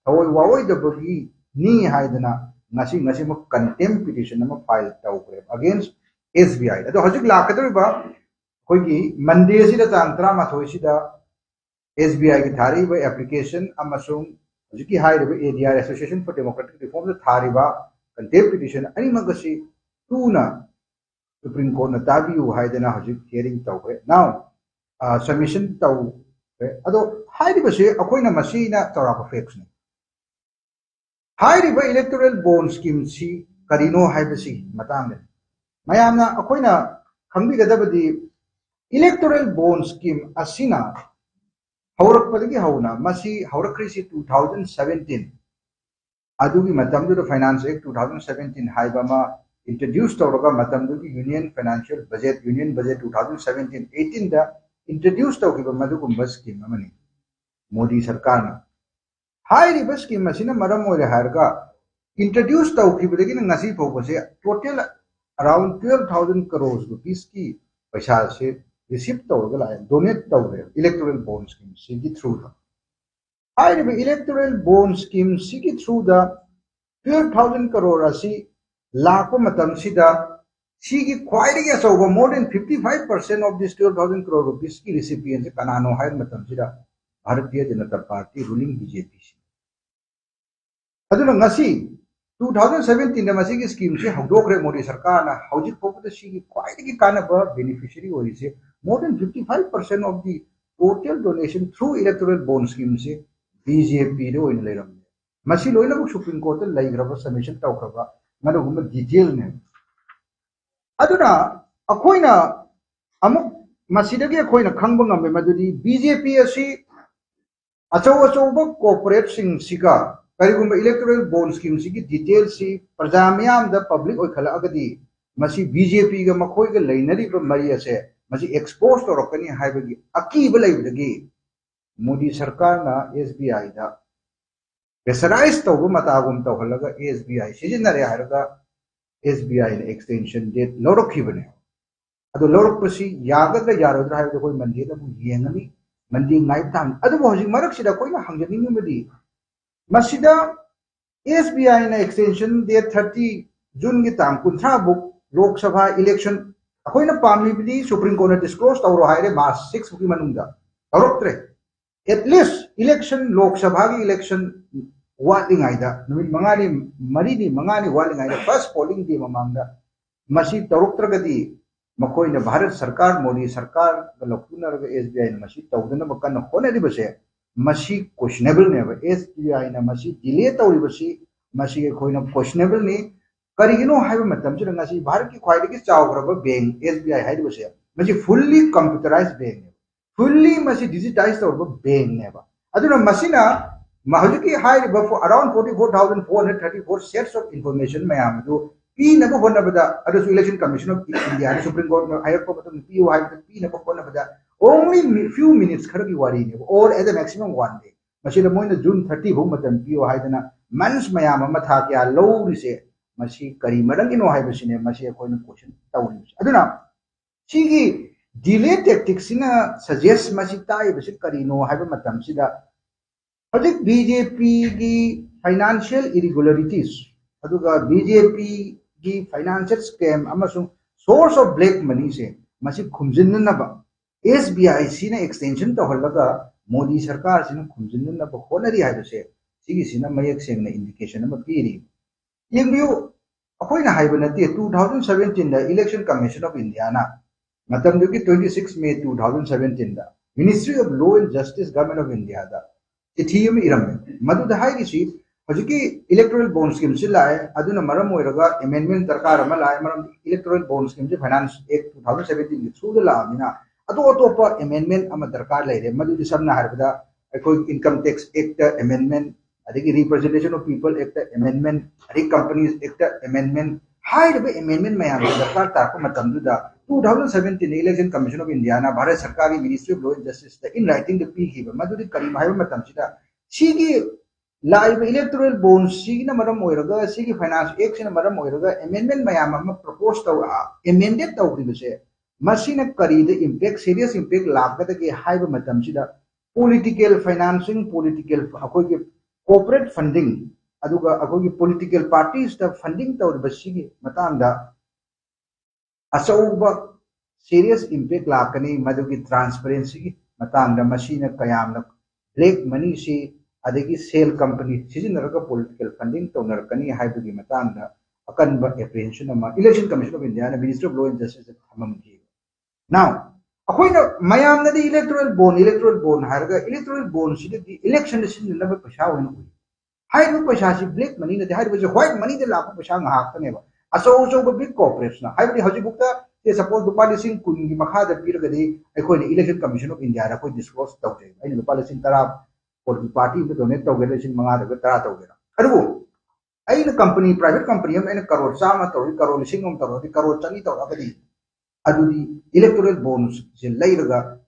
ꯊꯑꯣꯏ ꯋꯥꯑꯣꯏꯗꯕꯒꯤꯅꯤ ꯍꯥꯏꯗꯅ ꯉꯁꯤ ꯉꯁꯤꯃꯛ contempt petition ꯑꯃ file ꯇꯧꯈ꯭ꯔꯦꯕ against S B I꯫ ꯑꯗꯣ ꯍꯧꯖꯤꯛ ꯂꯥꯛꯀꯗꯧꯔꯤꯕ ꯑꯩꯈꯣꯏꯒꯤ Monday ꯁꯤꯗ, ꯇꯥꯡ ꯇꯔꯥꯃꯥꯊꯣꯏꯁꯤꯗ, S B I ꯒꯤ ꯊꯥꯔꯛꯏꯕ application ꯑꯃꯁꯨꯡ ꯍꯧꯖꯤꯛꯀꯤ ꯍꯥꯏꯔꯤꯕ A D R, Association for Democratic Reform ꯗ ꯊꯥꯔꯤꯕ contempt petition ꯑꯅꯤꯃꯛ ꯑꯁꯤ ꯊꯨꯅ Supreme Court ꯅ ꯇꯥꯕꯤꯌꯨ ꯍꯥꯏꯗꯅ ꯍꯧꯖꯤꯛ hearing ꯇꯧꯈ꯭ꯔꯦ꯫ Now, ꯑ, submission ꯇꯧꯈ꯭ꯔꯦ꯫ ꯑꯗꯣ ꯍꯥꯏꯔꯤꯕꯁꯦ ꯑꯩꯈꯣꯏꯅ ꯃꯁꯤꯅ ꯆꯥꯎꯔꯥꯛꯄ facts ꯅꯤ꯫ ꯍꯥꯏꯔꯤꯕ electoral bond scheme ꯁꯤ ꯀꯔꯤꯅꯣ ꯍꯥꯏꯕꯁꯤ ꯃꯇꯥꯡꯗ ꯃꯌꯥꯝꯅ ꯑꯩꯈꯣꯏꯅ ꯈꯪꯕꯤꯒꯗꯕꯗꯤ, electoral bond scheme ꯑꯁꯤꯅ ꯍꯧꯔꯛꯄꯗꯒꯤ ꯍꯧꯅ ꯃꯁꯤ ꯍꯧꯔꯛꯈ꯭ꯔꯤꯁꯤ two thousand seventeen, ꯑꯗꯨꯒꯤ ꯃꯇꯝꯗꯨꯗ Finance Act two thousand seventeen ꯍꯥꯏꯕ ꯑꯃ introduce ꯇꯧꯔꯒ ꯃꯇꯝꯗꯨꯒꯤ Union Financial Budget, Union Budget two thousand seventeen eighteen ꯗ introduce ꯇꯧꯈꯤꯕ ꯃꯗꯨꯒꯨꯝꯕ scheme ꯑꯃꯅꯤ ꯃꯣꯗꯤ ꯁꯔꯀꯥꯔꯅ꯫ ꯍꯥꯏꯔꯤꯕ scheme ꯑꯁꯤꯅ ꯃꯔꯝ ꯑꯣꯏꯔꯦ ꯍꯥꯏꯔꯒ introduce ꯇꯧꯈꯤꯕꯗꯒꯤꯅ ꯉꯁꯤ ꯐꯥꯎꯕꯁꯦ total around twelve thousand crores rupees ꯀꯤ ꯄꯩꯁꯥꯁꯦ receive ꯇꯧꯔꯒ ꯂꯥꯛꯑꯦ, donate ꯇꯧꯔꯦ electoral bond scheme ꯁꯤꯒꯤ through ꯗ꯫ ꯍꯥꯏꯔꯤꯕ electoral bond scheme ꯁꯤꯒꯤ through ꯗ twelve thousand crore ꯑꯁꯤ ꯂꯥꯛꯄ ꯃꯇꯝꯁꯤꯗ ꯁꯤꯒꯤ ꯈ꯭ꯋꯥꯏꯗꯒꯤ ꯑꯆꯧꯕ, more than fifty five percent of this twelve thousand crore rupees ꯀꯤ recipient ꯁꯤ ꯀꯅꯥꯅꯣ ꯍꯥꯏꯕ ꯃꯇꯝꯁꯤꯗ Bharatiya Janata Party, ruling B J P ꯁꯤ꯫ ꯑꯗꯨꯅ ꯉꯁꯤ two thousand seventeen ꯗ ꯃꯁꯤꯒꯤ scheme ꯁꯤ ꯍꯧꯗꯣꯛꯈ꯭ꯔꯦ ꯃꯣꯗꯤ ꯁꯔꯀꯥꯔꯅ꯫ ꯍꯧꯖꯤꯛ ꯐꯥꯎꯕꯗ ꯁꯤꯒꯤ ꯈ꯭ꯋꯥꯏꯗꯒꯤ ꯀꯥꯟꯅꯕ beneficiary ꯑꯣꯏꯔꯤꯁꯦ, more than fifty five percent of the total donation through electoral bond scheme ꯁꯤ B J P ꯗ ꯑꯣꯏꯅ ꯂꯩꯔꯝꯃꯦ꯫ ꯃꯁꯤ ꯂꯣꯏꯅꯃꯛ Supreme Court ꯇ ꯂꯩꯈ꯭ꯔꯕ, submission ꯇꯧꯈ꯭ꯔꯕ ꯃꯗꯨꯒꯨꯝꯕ detail ꯅꯦ꯫ ꯑꯗꯨꯅ ꯑꯩꯈꯣꯏꯅ ꯑꯃꯨꯛ ꯃꯁꯤꯗꯒꯤ ꯑꯩꯈꯣꯏꯅ ꯈꯪꯕ ꯉꯝꯃꯦ ꯃꯗꯨꯗꯤ B J P ꯑꯁꯤ ꯑꯆꯧ ꯑꯆꯧꯕ corporate ꯁꯤꯡꯁꯤꯒ ꯀꯔꯤꯒꯨꯝꯕ electoral bond scheme ꯁꯤꯒꯤ detail ꯁꯤ ꯄ꯭ꯔꯖꯥ ꯃꯤꯌꯥꯝꯗ public ꯑꯣꯏꯈꯠꯂꯛꯑꯒꯗꯤ ꯃꯁꯤ B J P ꯒ ꯃꯈꯣꯏꯒ ꯂꯩꯅꯔꯤꯕ ꯃꯔꯤ ꯑꯁꯦ ꯃꯁꯤ expose ꯇꯧꯔꯛꯀꯅꯤ ꯍꯥꯏꯕꯒꯤ ꯑꯀꯤꯕ ꯂꯩꯕꯗꯒꯤ ꯃꯣꯗꯤ ꯁꯔꯀꯥꯔꯅ S B I the pressurize ꯇꯧꯕ ꯃꯇꯥꯒꯨꯝ ꯇꯧꯍꯜꯂꯒ S B I ꯁꯤꯖꯤꯟꯅꯔꯦ ꯍꯥꯏꯔꯒ ꯑꯦꯁ ꯕꯤ ꯑꯥꯏꯅ ꯑꯦꯛꯁꯇꯦꯟꯁꯟ ꯗꯦꯠ ꯂꯧꯔꯛꯈꯤꯕꯅꯦ꯫ ꯑꯗꯣ ꯂꯧꯔꯛꯄꯁꯤ ꯌꯥꯒꯗ꯭ꯔꯥ ꯌꯥꯔꯣꯏꯗ꯭ꯔꯥ ꯍꯥꯏꯕꯗꯨ ꯑꯩꯈꯣꯏ ꯃꯟꯗꯦꯗ ꯑꯃꯨꯛ ꯌꯦꯡꯉꯅꯤ꯫ ꯃꯟꯗꯦ ꯉꯥꯏꯕ ꯇꯥꯕꯅꯤ꯫ ꯑꯗꯨꯕꯨ ꯍꯧꯖꯤꯛ ꯃꯔꯛꯁꯤꯗ ꯑꯩꯈꯣꯏꯅ ꯍꯪꯖꯅꯤꯡꯉꯤꯕꯗꯤ, ꯃꯁꯤꯗ ꯑꯦꯁ ꯕꯤ ꯑꯥꯏꯅ ꯑꯦꯛꯁꯇꯦꯟꯁꯟ ꯗꯦꯠ ꯊꯥꯔꯇꯤ, ꯖꯨꯟꯒꯤ ꯇꯥꯡ ꯀꯨꯟꯊ꯭ꯔꯥ ꯐꯥꯎ ꯂꯣꯛ ꯁꯚꯥ ꯏꯂꯦꯛꯁꯟ, ꯑꯩꯈꯣꯏꯅ ꯄꯥꯝꯃꯤꯕꯗꯤ ꯁꯨꯄ꯭ꯔꯤꯝ ꯀꯣꯔꯠꯅ ꯗꯤꯁꯀ꯭ꯂꯣꯖ ꯇꯧꯔꯣ ꯍꯥꯏꯔꯦ ꯃꯥꯔꯆ ꯁꯤꯛꯁ ꯐꯥꯎꯒꯤ ꯃꯅꯨꯡꯗ꯫ ꯇꯧꯔꯛꯇ꯭ꯔꯦ꯫ ꯑꯦꯠ ꯂꯤꯁ ꯏꯂꯦꯛꯁꯟ, ꯂꯣꯛ ꯁꯚꯥꯒꯤ ꯏꯂꯦꯛꯁꯟ ꯋꯥꯠꯂꯤꯉꯩꯗ, ꯅꯨꯃꯤꯠ ꯃꯉꯥꯅꯤ, ꯃꯔꯤꯅꯤ, ꯃꯉꯥꯅꯤ ꯋꯥꯠꯂꯤꯉꯩꯗ, ꯐꯥꯔꯁ ꯄꯣꯂꯤꯡ ꯗꯦ ꯃꯃꯥꯡꯗ ꯃꯁꯤ ꯇꯧꯔꯛꯇ꯭ꯔꯒꯗꯤ, ꯃꯈꯣꯏꯅ ꯚꯥꯔꯠ ꯁꯔꯀꯥꯔ, ꯃꯣꯗꯤ ꯁꯔꯀꯥꯔꯒ ꯂꯧꯊꯣꯛꯅꯔꯒ ꯑꯦꯁ ꯕꯤ ꯑꯥꯏꯅ ꯃꯁꯤ ꯇꯧꯗꯅꯕ ꯀꯟꯅ ꯍꯣꯠꯅꯔꯤꯕꯁꯦ, ꯃꯁꯤ ꯀꯣꯏꯁꯅꯦꯕꯜꯅꯦꯕ꯫ ꯑꯦꯁ ꯕꯤ ꯑꯥꯏꯅ ꯃꯁꯤ ꯗꯤꯂꯦ ꯇꯧꯔꯤꯕꯁꯤ, ꯃꯁꯤ ꯑꯩꯈꯣꯏꯅ ꯀꯣꯏꯁꯅꯦꯕꯜꯅꯤ꯫ ꯀꯔꯤꯒꯤꯅꯣ ꯍꯥꯏꯕ ꯃꯇꯝꯁꯤꯗ, ꯉꯁꯤ ꯚꯥꯔꯠꯀꯤ ꯈ꯭ꯋꯥꯏꯗꯒꯤ ꯆꯥꯎꯈ꯭ꯔꯕ ꯕꯦꯡ ꯑꯦꯁ ꯕꯤ ꯑꯥꯏ ꯍꯥꯏꯔꯤꯕꯁꯦ, ꯃꯁꯤ ꯐꯨꯜꯂꯤ ꯀꯝꯄ꯭ꯌꯨꯇꯔꯥꯏꯖ ꯕꯦꯡꯅꯦꯕ, ꯐꯨꯜꯂꯤ ꯃꯁꯤ ꯗꯤꯖꯤꯇꯥꯏꯖ ꯇꯧꯔꯕ ꯕꯦꯡꯅꯦꯕ꯫ ꯑꯗꯨꯅ ꯃꯁꯤꯅ ꯃ-, ꯍꯧꯖꯤꯛꯀꯤ ꯍꯥꯏꯔꯤꯕ around forty four thousand four hundred thirty four sets of information ꯃꯌꯥꯝ ꯑꯗꯨ ꯄꯤꯅꯕ ꯍꯣꯠꯅꯕꯗ, ꯑꯗꯨꯁꯨ ꯏꯂꯦꯛꯁꯟ ꯀꯃꯤꯁꯟ ꯑꯣꯐ ꯏꯟꯗꯤꯌꯥꯅ ꯁꯨꯄ꯭ꯔꯤꯝ ꯀꯣꯔꯠꯅ ꯍꯥꯏꯔꯛꯄ ꯃꯇꯨꯡꯗ ꯄꯤꯌꯨ ꯍꯥꯏꯕꯗ ꯄꯤꯅꯕ ꯍꯣꯠꯅꯕꯗ, only few minutes ꯈꯔꯒꯤ ꯋꯥꯔꯤꯅꯦꯕ, or at the maximum one day꯫ ꯃꯁꯤꯗ ꯃꯣꯏꯅ ꯖꯨꯟ ꯊꯥꯔꯇꯤ ꯐꯥꯎ ꯃꯇꯝ ꯄꯤꯌꯨ ꯍꯥꯏꯗꯅ ꯃꯟꯁ ꯃꯌꯥꯝ ꯑꯃ, ꯊꯥ ꯀꯌꯥ ꯂꯧꯔꯤꯁꯦ, ꯃꯁꯤ ꯀꯔꯤ ꯃꯔꯝꯒꯤꯅꯣ ꯍꯥꯏꯕꯁꯤꯅꯦ ꯃꯁꯤ ꯑꯩꯈꯣꯏꯅ ꯀꯣꯏꯁꯟ ꯇꯧꯔꯤꯕꯁꯦ꯫ ꯑꯗꯨꯅ ꯁꯤꯒꯤ ꯗꯤꯂꯦ ꯇꯦꯛꯇꯤꯛꯁꯤꯅ ꯁꯖꯦꯁ ꯃꯁꯤ ꯇꯥꯛꯏꯕꯁꯤ ꯀꯔꯤꯅꯣ ꯍꯥꯏꯕ ꯃꯇꯝꯁꯤꯗ, ꯍꯧꯖꯤꯛ ꯕꯤ ꯖꯦ ꯄꯤꯒꯤ ꯐꯥꯏꯅꯥꯟꯁꯤꯌꯦꯜ ꯏꯔꯤꯒꯨꯂꯔꯤꯇꯤꯁ, ꯑꯗꯨꯒ ꯕꯤ ꯖꯦ ꯄꯤꯒꯤ ꯐꯥꯏꯅꯥꯟꯁꯤꯌꯦꯜ ꯁ꯭ꯀꯦꯝ ꯑꯃꯁꯨꯡ ꯁꯣꯔꯁ ꯑꯣꯐ ꯕ꯭ꯂꯦꯛ ꯃꯅꯤꯁꯦ, ꯃꯁꯤ ꯈꯨꯝꯖꯤꯟꯅꯅꯕ ꯑꯦꯁ ꯕꯤ ꯑꯥꯏ ꯁꯤꯅ ꯑꯦꯛꯁꯇꯦꯟꯁꯟ ꯇꯧꯍꯜꯂꯒ ꯃꯣꯗꯤ ꯁꯔꯀꯥꯔꯁꯤꯅ ꯈꯨꯝꯖꯤꯟꯅꯅꯕ ꯍꯣꯠꯅꯔꯤ ꯍꯥꯏꯕꯁꯦ, ꯁꯤꯒꯤꯁꯤꯅ ꯃꯌꯦꯛ ꯁꯦꯡꯅ ꯏꯟꯗꯤꯀꯦꯁꯟ ꯑꯃ ꯄꯤꯔꯤ꯫ ꯌꯦꯡꯕꯤꯌꯨ, ꯑꯩꯈꯣꯏꯅ ꯍꯥꯏꯕ ꯅꯠꯇꯦ, two thousand seventeen the Election Commission of India ꯅ, ꯃꯇꯝꯗꯨꯒꯤ twenty six May two thousand seventeen the Ministry of Law and Justice, Government of India ꯗ ꯆꯤꯊꯤ ꯑꯃ ꯏꯔꯝꯃꯦ꯫ ꯃꯗꯨꯗ ꯍꯥꯏꯔꯤꯁꯤ, ꯍꯧꯖꯤꯛꯀꯤ electoral bond scheme ꯁꯤ ꯂꯥꯛꯑꯦ, ꯑꯗꯨꯅ ꯃꯔꯝ ꯑꯣꯏꯔꯒ amendment ꯗꯔꯀꯥꯔ ꯑꯃ ꯂꯥꯛꯑꯦ, ꯃꯔꯝꯗꯤ electoral bond scheme ꯁꯤ Finance Act two thousand seventeen ꯒꯤ through ꯗ ꯂꯥꯛꯑꯕꯅꯤꯅ ꯑꯇꯣꯞ ꯑꯇꯣꯞꯄ amendment ꯑꯃ ꯗꯔꯀꯥꯔ ꯂꯩꯔꯦ꯫ ꯃꯗꯨꯗꯤ ꯁꯝꯅ ꯍꯥꯏꯔꯕꯗ ꯑꯩꯈꯣꯏ Income Tax Act ꯇ amendment, ꯑꯗꯒꯤ Representation of People Act ꯇ amendment, ꯑꯗꯒꯤ Companies Act ꯇ amendment, ꯍꯥꯏꯔꯤꯕ amendment ꯃꯌꯥꯝꯁꯤ ꯗꯔꯀꯥꯔ ꯇꯥꯔꯛꯄ ꯃꯇꯝꯗꯨꯗ two thousand seventeen Election Commission of India ꯅ ꯚꯥꯔꯠ ꯁꯔꯀꯥꯔꯒꯤ Ministry of Law and Justice ꯇ in writing ꯗ ꯄꯤꯈꯤꯕ꯫ ꯃꯗꯨꯗꯤ ꯀꯔꯤꯅꯣ ꯍꯥꯏꯕ ꯃꯇꯝꯁꯤꯗ, ꯁꯤꯒꯤ ꯂꯥꯛꯏꯕ electoral bond ꯁꯤꯒꯤꯅ ꯃꯔꯝ ꯑꯣꯏꯔꯒ, ꯁꯤꯒꯤ Finance Act ꯁꯤꯅ ꯃꯔꯝ ꯑꯣꯏꯔꯒ amendment ꯃꯌꯥꯝ ꯑꯃ propose ꯇꯧꯔ, amended ꯇꯧꯈꯤꯕꯁꯦ, ꯃꯁꯤꯅ ꯀꯔꯤꯗ impact, serious impact ꯂꯥꯛꯀꯗꯒꯦ ꯍꯥꯏꯕ ꯃꯇꯝꯁꯤꯗ, political financing, political, ꯑꯩꯈꯣꯏꯒꯤ corporate funding, ꯑꯗꯨꯒ ꯑꯩꯈꯣꯏꯒꯤ political parties ꯇ funding ꯇꯧꯔꯤꯕ ꯁꯤꯒꯤ ꯃꯇꯥꯡꯗ ꯑꯆꯧꯕ serious impact ꯂꯥꯛꯀꯅꯤ꯫ ꯃꯗꯨꯒꯤ transparency ꯒꯤ ꯃꯇꯥꯡꯗ, ꯃꯁꯤꯅ ꯀꯌꯥꯝꯅ black money ꯁꯤ, ꯑꯗꯒꯤ shell company ꯁꯤꯖꯤꯟꯅꯔꯒ political funding ꯇꯧꯅꯔꯛꯀꯅꯤ ꯍꯥꯏꯕꯒꯤ ꯃꯇꯥꯡꯗ ꯑꯀꯟꯕ apprehension ꯑꯃ Election Commission of India ꯅ Ministry of Law and Justice the ꯊꯝꯃꯝꯈꯤ꯫ Now, ꯑꯩꯈꯣꯏꯅ ꯃꯌꯥꯝꯅꯗꯤ electoral bond, electoral bond ꯍꯥꯏꯔꯒ, electoral bond ꯁꯤꯗꯗꯤ election ꯗ ꯁꯤꯖꯤꯟꯅꯅꯕ ꯄꯩꯁꯥ ꯑꯣꯏꯅ ꯎꯏ꯫ ꯍꯥꯏꯔꯤꯕ ꯄꯩꯁꯥꯁꯤ black money ꯅꯠꯇꯦ, ꯍꯥꯏꯔꯤꯕꯁꯤ white money ꯗ ꯂꯥꯛꯄ ꯄꯩꯁꯥ ꯉꯥꯛꯇꯅꯦꯕ꯫ ꯑꯆꯧ ꯑꯆꯧꯕ big corporates ꯅ, ꯍꯥꯏꯕꯗꯤ ꯍꯧꯖꯤꯛꯐꯥꯎꯗ, say suppose, ꯂꯨꯄꯥ ꯂꯤꯁꯤꯡ ꯀꯨꯟꯒꯤ ꯃꯈꯥꯗ ꯄꯤꯔꯒꯗꯤ, ꯑꯩꯈꯣꯏꯅ Election Commission of India ꯗ ꯑꯩꯈꯣꯏ disclose ꯇꯧꯖꯩ, ꯑꯩꯅ ꯂꯨꯄꯥ ꯂꯤꯁꯤꯡ ꯇꯔꯥ ꯄꯣꯠꯀꯤ party ꯑꯃꯗ donate ꯇꯧꯒꯦꯔꯥ, ꯂꯤꯁꯤꯡ ꯃꯉꯥꯗ ꯇꯔꯥ ꯇꯧꯒꯦꯔꯥ꯫ ꯑꯗꯨꯕꯨ ꯑꯩꯅ company, private company ꯑꯃ ꯑꯩꯅ ꯀꯔꯣꯔ ꯆꯥꯝꯃ ꯇꯧꯔꯗꯤ, ꯀꯔꯣꯔ ꯂꯤꯁꯤꯡ ꯑꯃ ꯇꯧꯔꯗꯤ, ꯀꯔꯣꯔ ꯆꯅꯤ ꯇꯧꯔꯛꯑꯒꯗꯤ, ꯑꯗꯨꯗꯤ electoral bond ꯁꯦ ꯂꯩꯔꯒ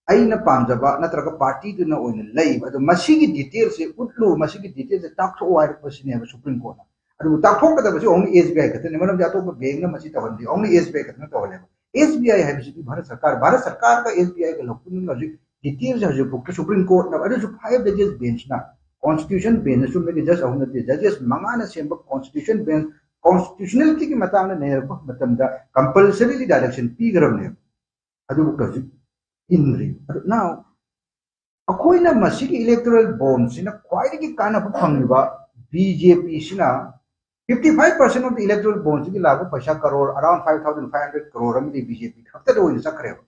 ꯑꯩꯅ ꯄꯥꯝꯖꯕ ꯅꯠꯇ꯭ꯔꯒ party ꯗꯨꯅ ꯑꯣꯏꯅ ꯂꯩꯕ, ꯑꯗꯣ ꯃꯁꯤꯒꯤ detail ꯁꯦ ꯎꯠꯂꯨ, ꯃꯁꯤꯒꯤ detail ꯁꯦ ꯇꯥꯛꯊꯣꯛꯑꯣ ꯍꯥꯏꯔꯛꯄꯁꯤꯅꯦꯕ Supreme Court ꯅ꯫ ꯑꯗꯨꯕꯨ ꯇꯥꯛꯊꯣꯛꯀꯗꯕꯁꯤ only S B I ꯈꯛꯇꯅꯦ, ꯃꯔꯝꯗꯤ ꯑꯇꯣꯞꯄ bank ꯅ ꯃꯁꯤ ꯇꯧꯍꯟꯗꯦ, only S B I ꯈꯛꯇꯅ ꯇꯧꯍꯜꯂꯦꯕ꯫ S B I ꯍꯥꯏꯕꯁꯤꯗꯤ ꯚꯥꯔꯠ ꯁꯔꯀꯥꯔ, ꯚꯥꯔꯠ ꯁꯔꯀꯥꯔꯒ S B I ꯒ ꯂꯧꯁꯤꯟꯕ ꯍꯧꯖꯤꯛ detail ꯁꯦ ꯍꯧꯖꯤꯛ ꯐꯥꯎꯗ Supreme Court ꯅ, ꯑꯗꯨꯁꯨ five judges bench ꯅ, constitution bench ꯅ, ꯆꯨꯝꯅꯒꯤ judge ꯑꯍꯨꯝ ꯅꯠꯇꯦ, judges ꯃꯉꯥꯅ ꯁꯦꯝꯕ constitution bench, constitutionality ꯒꯤ ꯃꯇꯥꯡꯗ ꯅꯩꯅꯔꯛꯄ ꯃꯇꯝꯗ compulsorily direction ꯄꯤꯈ꯭ꯔꯕꯅꯦꯕ꯫ ꯑꯗꯨꯕꯨ ꯍꯧꯖꯤꯛ ꯏꯟꯗ꯭ꯔꯤ꯫ ꯑꯗꯨ now ꯑꯩꯈꯣꯏꯅ ꯃꯁꯤꯒꯤ electoral bond ꯁꯤꯅ ꯈ꯭ꯋꯥꯏꯗꯒꯤ ꯀꯥꯟꯅꯕ ꯐꯪꯂꯤꯕ B J P ꯁꯤꯅ fifty five percent of the electoral bond ꯁꯤꯒꯤ ꯂꯥꯛꯄ ꯄꯩꯁꯥ crore around five thousand five hundred crore ꯑꯃꯗꯤ B J P ꯈꯛꯇꯗ ꯑꯣꯏꯅ ꯆꯠꯈ꯭ꯔꯦꯕ꯫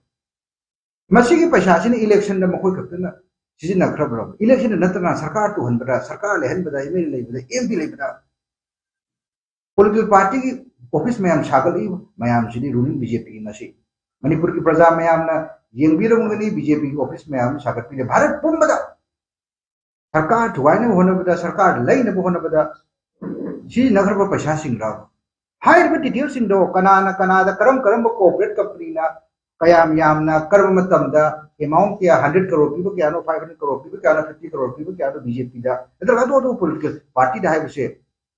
ꯃꯁꯤꯒꯤ ꯄꯩꯁꯥꯁꯤꯅ election ꯗ ꯃꯈꯣꯏ ꯈꯛꯇꯅ ꯁꯤꯖꯤꯟꯅꯈ꯭ꯔꯕ꯭ꯔꯕ? Election ꯗ ꯅꯠꯇꯅ ꯁꯔꯀꯥꯔ ꯇꯨꯍꯟꯕꯗ, ꯁꯔꯀꯥꯔ ꯂꯩꯍꯟꯕꯗ, M L A ꯂꯩꯕꯗ, M P ꯂꯩꯕꯗ, political party ꯒꯤ office ꯃꯌꯥꯝ ꯁꯥꯒꯠꯂꯛꯏꯕ ꯃꯌꯥꯝꯁꯤꯗꯤ ruling B J P ꯒꯤ ꯉꯁꯤ ꯃꯅꯤꯄꯨꯔꯒꯤ ꯄ꯭ꯔꯖꯥ ꯃꯌꯥꯝꯅ ꯌꯦꯡꯕꯤꯔꯝꯒꯅꯤ, B J P ꯒꯤ office ꯃꯌꯥꯝ ꯑꯃ ꯁꯥꯒꯠꯄꯤꯔꯦ꯫ ꯚꯥꯔꯠ ꯄꯨꯝꯕꯗ ꯁꯔꯀꯥꯔ ꯊꯨꯒꯥꯏꯅꯕ ꯍꯣꯠꯅꯕꯗ, ꯁꯔꯀꯥꯔ ꯂꯩꯅꯕ ꯍꯣꯠꯅꯕꯗ ꯁꯤꯖꯤꯟꯅꯈ꯭ꯔꯕ ꯄꯩꯁꯥꯁꯤꯡꯔ? ꯍꯥꯏꯔꯤꯕ detail ꯁꯤꯡꯗꯣ ꯀꯅꯥꯅ ꯀꯅꯥꯗ, ꯀꯔꯝ ꯀꯔꯝꯕ corporate company ꯅ ꯀꯌꯥꯝ ꯌꯥꯝꯅ ꯀꯔꯝꯕ ꯃꯇꯝꯗ, ꯑꯦꯃꯥꯎꯟ ꯀꯌꯥ, ꯍꯟꯗ꯭ꯔꯦꯠ ꯀꯔꯣꯔ ꯄꯤꯕ ꯀꯌꯥꯅꯣ, ꯐꯥꯏꯚ ꯍꯟꯗ꯭ꯔꯦꯠ ꯀꯔꯣꯔ ꯄꯤꯕ ꯀꯌꯥꯅꯣ, ꯐꯤꯐꯇꯤ ꯀꯔꯣꯔ ꯄꯤꯕ ꯀꯌꯥꯅꯣ ꯕꯤ ꯖꯦ ꯄꯤꯗ ꯅꯠꯇ꯭ꯔꯒ ꯑꯇꯣꯞ ꯑꯇꯣꯞꯄ ꯄꯣꯂꯤꯇꯤꯀꯦꯜ ꯄꯥꯔꯇꯤꯗ ꯍꯥꯏꯕꯁꯦ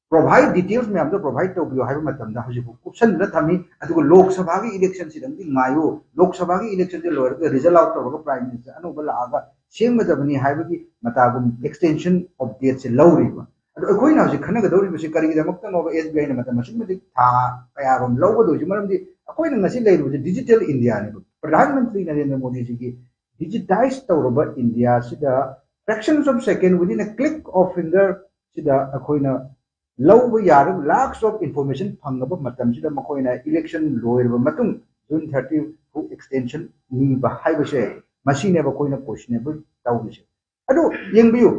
ꯄ꯭ꯔꯣꯚꯥꯏꯠ ꯗꯤꯇꯦꯜꯁ ꯃꯌꯥꯝꯗꯣ ꯄ꯭ꯔꯣꯚꯥꯏꯠ ꯇꯧꯕꯤꯌꯨ ꯍꯥꯏꯕ ꯃꯇꯝꯗ ꯍꯧꯖꯤꯛ ꯐꯥꯎ ꯀꯨꯞꯁꯟꯗꯨꯅ ꯊꯝꯃꯤ꯫ ꯑꯗꯨꯒ ꯂꯣꯛ ꯁꯚꯥꯒꯤ ꯏꯂꯦꯛꯁꯟꯁꯤꯗꯪꯗꯤ ꯉꯥꯏꯌꯨ, ꯂꯣꯛ ꯁꯚꯥꯒꯤ ꯏꯂꯦꯛꯁꯟꯁꯤ ꯂꯣꯏꯔꯒ ꯔꯤꯖꯜ ꯑꯥꯎꯠ ꯇꯧꯔꯒ ꯄ꯭ꯔꯥꯏꯝ ꯃꯤꯅꯤꯁꯇꯔ ꯑꯅꯧꯕ ꯂꯥꯛꯑꯒ ꯁꯦꯝꯒꯗꯕꯅꯤ ꯍꯥꯏꯕꯒꯤ ꯃꯇꯥꯒꯨꯝ ꯑꯦꯛꯁꯇꯦꯟꯁꯟ ꯑꯣꯐ ꯗꯦꯠꯁꯦ ꯂꯧꯔꯤꯕ꯫ ꯑꯗꯣ ꯑꯩꯈꯣꯏꯅ ꯍꯧꯖꯤꯛ ꯈꯟꯅꯒꯗꯧꯔꯤꯕꯁꯤ ꯀꯔꯤꯒꯤꯗꯃꯛꯇꯅꯣꯕ ꯑꯦꯁ ꯕꯤ ꯑꯥꯏꯅ ꯃꯇꯝ ꯑꯁꯨꯛ ꯃꯇꯤꯛ ꯊꯥ ꯀꯌꯥꯔꯣꯝ ꯂꯧꯒꯗꯧꯔꯤꯁꯤ? ꯃꯔꯝꯗꯤ ꯑꯩꯈꯣꯏꯅ ꯉꯁꯤ ꯂꯩꯔꯤꯕꯁꯤ ꯗꯤꯖꯤꯇꯦꯜ ꯏꯟꯗꯤꯌꯥꯅꯦꯕ꯫ ꯄ꯭ꯔꯙꯥꯟ ꯃꯟꯇ꯭ꯔꯤ ꯅꯔꯦꯟꯗ꯭ꯔ ꯃꯣꯗꯤꯖꯤꯒꯤ ꯗꯤꯖꯤꯇꯥꯏꯁ ꯇꯧꯔꯕ ꯏꯟꯗꯤꯌꯥꯁꯤꯗ fraction of second, within a click of finger ꯁꯤꯗ ꯑꯩꯈꯣꯏꯅ ꯂꯧꯕ ꯌꯥꯔꯕ lakhs of information ꯐꯪꯉꯕ ꯃꯇꯝꯁꯤꯗ ꯃꯈꯣꯏꯅ ꯏꯂꯦꯛꯁꯟ ꯂꯣꯏꯔꯕ ꯃꯇꯨꯡ ꯖꯨꯟ ꯊꯥꯔꯇꯤ ꯐꯥꯎ ꯑꯦꯛꯁꯇꯦꯟꯁꯟ ꯅꯤꯕ ꯍꯥꯏꯕꯁꯦ, ꯃꯁꯤꯅꯦꯕ ꯑꯩꯈꯣꯏꯅ questionable ꯇꯧꯔꯤꯁꯦ꯫ ꯑꯗꯨ ꯌꯦꯡꯕꯤꯌꯨ,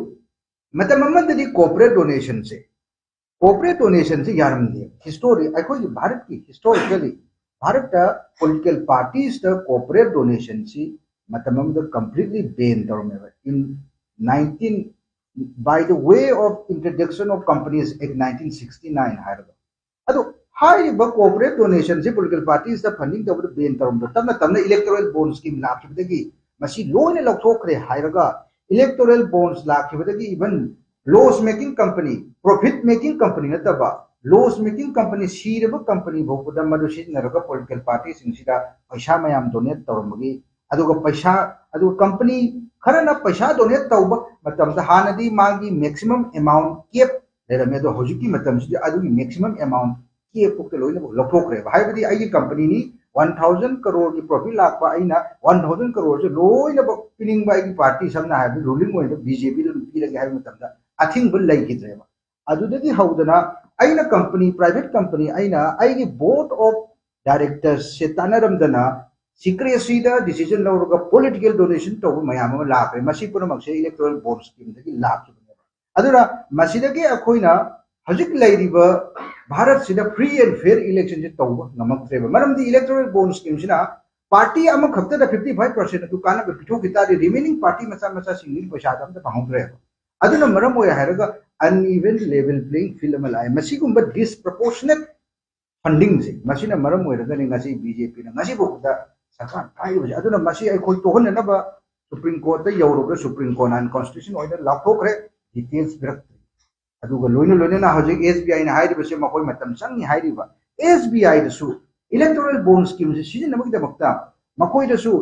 ꯃꯇꯝ ꯑꯃꯗꯗꯤ ꯀꯣꯔꯄꯣꯔꯦꯠ ꯗꯣꯅꯦꯁꯟꯁꯦ, ꯀꯣꯔꯄꯣꯔꯦꯠ ꯗꯣꯅꯦꯁꯟꯁꯦ ꯌꯥꯔꯝꯗꯦ꯫ ꯍꯤꯁꯇꯣꯔꯤ, ꯑꯩꯈꯣꯏꯒꯤ ꯚꯥꯔꯠꯀꯤ ꯍꯤꯁꯇꯣꯔꯤꯀꯦꯜꯂꯤ ꯚꯥꯔꯠꯇ ꯄꯣꯂꯤꯇꯤꯀꯦꯜ ꯄꯥꯔꯇꯤꯁꯇ ꯀꯣꯔꯄꯣꯔꯦꯠ ꯗꯣꯅꯦꯁꯟꯁꯤ ꯃꯇꯝ ꯑꯃꯗ ꯀꯝꯄ꯭ꯂꯤꯠꯂꯤ ꯕꯦꯟ ꯇꯧꯔꯝꯃꯦꯕ꯫ In nineteen, by the way of introduction of companies act nineteen sixty nine ꯍꯥꯏꯔꯒ꯫ ꯑꯗꯨ ꯍꯥꯏꯔꯤꯕ ꯀꯣꯔꯄꯣꯔꯦꯠ ꯗꯣꯅꯦꯁꯟꯁꯤ ꯄꯣꯂꯤꯇꯤꯀꯦꯜ ꯄꯥꯔꯇꯤꯁꯇ ꯐꯟꯗꯤꯡ ꯇꯧꯕꯗ ꯕꯦꯟ ꯇꯧꯔꯝꯕꯗꯣ ꯇꯞꯅ ꯇꯞꯅ ꯏꯂꯦꯛꯇꯣꯔꯦꯜ ꯕꯣꯟ ꯁ꯭ꯀꯤꯝ ꯂꯥꯛꯈꯤꯕꯗꯒꯤ ꯃꯁꯤ ꯂꯣꯏꯅ ꯂꯧꯊꯣꯛꯈ꯭ꯔꯦ ꯍꯥꯏꯔꯒ, ꯏꯂꯦꯛꯇꯣꯔꯦꯜ ꯕꯣꯟꯁ ꯂꯥꯛꯈꯤꯕꯗꯒꯤ even loss making company, profit making company ꯅꯠꯇꯕ, loss making company, ꯁꯤꯔꯕ ꯀꯝꯄꯅꯤ ꯐꯥꯎꯕꯗ ꯃꯗꯨ ꯁꯤꯖꯤꯟꯅꯔꯒ ꯄꯣꯂꯤꯇꯤꯀꯦꯜ ꯄꯥꯔꯇꯤꯁꯤꯡꯁꯤꯗ ꯄꯩꯁꯥ ꯃꯌꯥꯝ ꯗꯣꯅꯦꯠ ꯇꯧꯔꯝꯕꯒꯤ, ꯑꯗꯨꯒ ꯄꯩꯁꯥ, ꯑꯗꯨꯒ ꯀꯝꯄꯅꯤ ꯈꯔꯅ ꯄꯩꯁꯥ ꯗꯣꯅꯦꯠ ꯇꯧꯕ ꯃꯇꯝꯗ ꯍꯥꯟꯅꯗꯤ ꯃꯥꯒꯤ ꯃꯦꯛꯁꯤꯃꯝ ꯑꯦꯃꯥꯎꯟ ꯀꯦꯞ ꯂꯩꯔꯝꯃꯦ, ꯑꯗꯣ ꯍꯧꯖꯤꯛꯀꯤ ꯃꯇꯝꯁꯤꯗꯤ ꯑꯗꯨꯒꯤ ꯃꯦꯛꯁꯤꯃꯝ ꯑꯦꯃꯥꯎꯟ ꯀꯦꯞ ꯐꯥꯎꯗ ꯂꯣꯏꯅꯃꯛ ꯂꯧꯊꯣꯛꯈ꯭ꯔꯦꯕ꯫ ꯍꯥꯏꯕꯗꯤ ꯑꯩꯒꯤ ꯀꯝꯄꯅꯤꯅꯤ, ꯋꯥꯟ ꯊꯥꯎꯖꯟ ꯀꯔꯣꯔꯒꯤ ꯄ꯭ꯔꯣꯐꯤꯠ ꯂꯥꯛꯄ, ꯑꯩꯅ ꯋꯥꯟ ꯊꯥꯎꯖꯟ ꯀꯔꯣꯔꯁꯦ ꯂꯣꯏꯅꯃꯛ ꯄꯤꯅꯤꯡꯕ ꯑꯩꯒꯤ ꯄꯥꯔꯇꯤ, ꯁꯝꯅ ꯍꯥꯏꯔꯕꯗ ꯔꯨꯂꯤꯡ ꯑꯣꯏꯕ ꯕꯤ ꯖꯦ ꯄꯤꯗ ꯑꯗꯨꯝ ꯄꯤꯔꯒꯦ ꯍꯥꯏꯕ ꯃꯇꯝꯗ ꯑꯊꯤꯡꯕ ꯂꯩꯈꯤꯗ꯭ꯔꯦꯕ꯫ ꯑꯗꯨꯗꯒꯤ ꯍꯧꯗꯅ ꯑꯩꯅ ꯀꯝꯄꯅꯤ, ꯄ꯭ꯔꯥꯏꯚꯦꯠ ꯀꯝꯄꯅꯤ, ꯑꯩꯅ ꯑꯩꯒꯤ ꯕꯣꯔꯗ ꯑꯣꯐ ꯗꯥꯏꯔꯦꯛꯇꯔꯁꯁꯦ ꯇꯥꯟꯅꯔꯝꯗꯅ ꯁꯤꯀ꯭ꯔꯦꯁꯤꯗ ꯗꯤꯁꯤꯖꯟ ꯂꯧꯔꯒ ꯄꯣꯂꯤꯇꯤꯀꯦꯜ ꯗꯣꯅꯦꯁꯟ ꯇꯧꯕ ꯃꯌꯥꯝ ꯑꯃ ꯂꯥꯛꯈ꯭ꯔꯦ꯫ ꯃꯁꯤ ꯄꯨꯝꯅꯃꯛꯁꯦ ꯏꯂꯦꯛꯇꯣꯔꯦꯜ ꯕꯣꯟ ꯁ꯭ꯀꯤꯝꯗꯒꯤ ꯂꯥꯛꯈꯤꯕꯅꯦꯕ꯫ ꯑꯗꯨꯅ ꯃꯁꯤꯗꯒꯤ ꯑꯩꯈꯣꯏꯅ ꯍꯧꯖꯤꯛ ꯂꯩꯔꯤꯕ ꯚꯥꯔꯠꯁꯤꯗ ꯐ꯭ꯔꯤ ꯑꯦꯟ ꯐꯦꯌꯔ ꯏꯂꯦꯛꯁꯟꯁꯦ ꯇꯧꯕ ꯉꯝꯃꯛꯇ꯭ꯔꯦꯕ꯫ ꯃꯔꯝꯗꯤ ꯏꯂꯦꯛꯇꯣꯔꯦꯜ ꯕꯣꯟ ꯁ꯭ꯀꯤꯝꯁꯤꯅ ꯄꯥꯔꯇꯤ ꯑꯃꯈꯛꯇꯗ ꯐꯤꯐꯇꯤ ꯐꯥꯏꯚ ꯄꯥꯔꯁꯦꯟ ꯑꯗꯨ ꯀꯥꯟꯅꯕ ꯄꯤꯊꯣꯛꯈꯤ ꯇꯥꯔꯗꯤ ꯔꯤꯃꯦꯅꯤꯡ ꯄꯥꯔꯇꯤ ꯃꯆꯥ ꯃꯆꯥꯁꯤꯡꯗꯨꯒꯤ ꯄꯩꯁꯥꯗꯣ ꯑꯝꯇ ꯐꯪꯍꯧꯗ꯭ꯔꯦꯕ꯫ ꯑꯗꯨꯅ ꯃꯔꯝ ꯑꯣꯏ ꯍꯥꯏꯔꯒ uneven level playing field ꯑꯃ ꯂꯥꯛꯑꯦ꯫ ꯃꯁꯤꯒꯨꯝꯕ ꯗꯤꯁꯄ꯭ꯔꯄꯣꯔꯁꯅꯦꯠ ꯐꯟꯗꯤꯡꯁꯦ, ꯃꯁꯤꯅ ꯃꯔꯝ ꯑꯣꯏꯔꯒꯅꯤ ꯉꯁꯤ ꯕꯤ ꯖꯦ ꯄꯤꯅ ꯉꯁꯤ ꯐꯥꯎꯕꯗ ꯁꯔꯀꯥꯔ ꯍꯥꯏꯔꯤꯕꯁꯦ꯫ ꯑꯗꯨꯅ ꯃꯁꯤ ꯑꯩꯈꯣꯏ ꯇꯣꯛꯍꯟꯅꯅꯕ ꯁꯨꯄ꯭ꯔꯤꯝ ꯀꯣꯔꯠꯇ ꯌꯧꯔꯕ꯭ꯔꯥ, ꯁꯨꯄ꯭ꯔꯤꯝ ꯀꯣꯔꯠꯅ ꯑꯟꯀꯣꯟꯁꯇꯤꯇ꯭ꯌꯨꯁꯟ ꯑꯣꯏꯅ ꯂꯥꯎꯊꯣꯛꯈ꯭ꯔꯦ, ꯗꯤꯇꯦꯜꯁ ꯄꯤꯔꯛꯇ꯭ꯔꯤ꯫ ꯑꯗꯨꯒ ꯂꯣꯏꯅ ꯂꯣꯏꯅꯅ ꯍꯧꯖꯤꯛ ꯑꯦꯁ ꯕꯤ ꯑꯥꯏꯅ ꯍꯥꯏꯔꯤꯕꯁꯦ ꯃꯈꯣꯏ ꯃꯇꯝ ꯆꯪꯅꯤ ꯍꯥꯏꯔꯤꯕ꯫ ꯑꯦꯁ ꯕꯤ ꯑꯥꯏꯗꯁꯨ ꯏꯂꯦꯛꯇꯣꯔꯦꯜ ꯕꯣꯟ ꯁ꯭ꯀꯤꯝꯁꯦ ꯁꯤꯖꯤꯟꯅꯕꯒꯤꯗꯃꯛꯇ ꯃꯈꯣꯏꯗꯁꯨ